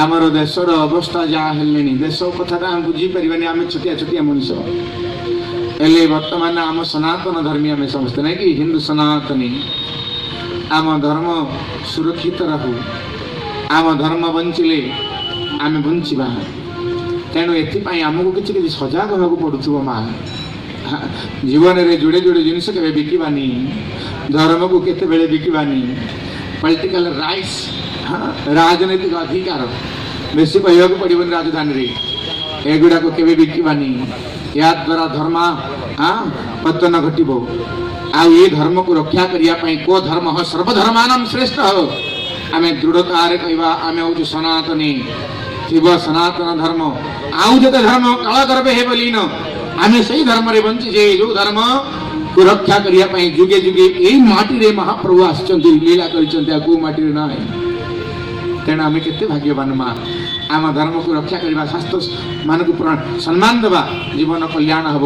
ଆମର ଦେଶର ଅବସ୍ଥା ଯାହା ହେଲେଣି, ଦେଶ କଥାଟା ଆମେ ବୁଝିପାରିବାନି, ଆମେ ଛୋଟିଆ ଛୋଟିଆ ମଣିଷ। ହେଲେ ବର୍ତ୍ତମାନ ଆମ ସନାତନ ଧର୍ମୀ ଆମେ ସମସ୍ତେ, ନାଇଁ କି? ହିନ୍ଦୁ ସନାତନୀ, ଆମ ଧର୍ମ ସୁରକ୍ଷିତ ରହୁ। ଆମ ଧର୍ମ ବଞ୍ଚିଲେ ଆମେ ବଞ୍ଚିବା। ତେଣୁ ଏଥିପାଇଁ ଆମକୁ କିଛି କିଛି ସଜାଗ ହେବାକୁ ପଡ଼ୁଥିବ ମା। ଜୀବନରେ ଯୋଡ଼େ ଯୋଡ଼େ ଜିନିଷ କେବେ ବିକିବାନି, ଧର୍ମକୁ କେତେବେଳେ ବିକିବାନି। ପଲିଟିକାଲ ରାଇଟ୍ସ, ରାଜନୈତିକ ଅଧିକାର, ବେଶୀ କହିବାକୁ ପଡ଼ିବନି, ରାଜଧାନୀରେ ଏଗୁଡ଼ାକୁ କେବେ ବିକିବାନି। ଏହାଦ୍ୱାରା ଧର୍ମ ପତନ ଘଟିବ। ଆଉ ଏ ଧର୍ମକୁ ରକ୍ଷା କରିବା ପାଇଁ କୋ ଧର୍ମ ସର୍ବଧର୍ମାନଂ ଶ୍ରେଷ୍ଠ, ଆମେ ଦୃଢ଼ତାରେ କହିବା, ଆମେ ହଉଛୁ ସନାତନୀ। ଥିବ ସନାତନ ଧର୍ମ, ଆଉ ଯେତେ ଧର୍ମ କାଳ ଗର୍ଭେ ହେବ ଲୀନ। ଆମେ ସେଇ ଧର୍ମରେ ବଞ୍ଚିଛେ, ଯୋଉ ଧର୍ମକୁ ରକ୍ଷା କରିବା ପାଇଁ ଯୁଗେ ଯୁଗେ ଏଇ ମାଟିରେ ମହାପ୍ରଭୁ ଆସିଛନ୍ତି, ଲୀଳା କରିଛନ୍ତି, ଆଉ କୋଉ ମାଟିରେ ନାହିଁ। ତେଣୁ ଆମେ କେତେ ଭାଗ୍ୟବାନ ମା। ଆମ ଧର୍ମକୁ ରକ୍ଷା କରିବା, ଶାସ୍ତ୍ର ମାନଙ୍କୁ ସମ୍ମାନ ଦେବା, ଜୀବନ କଲ୍ୟାଣ ହେବ।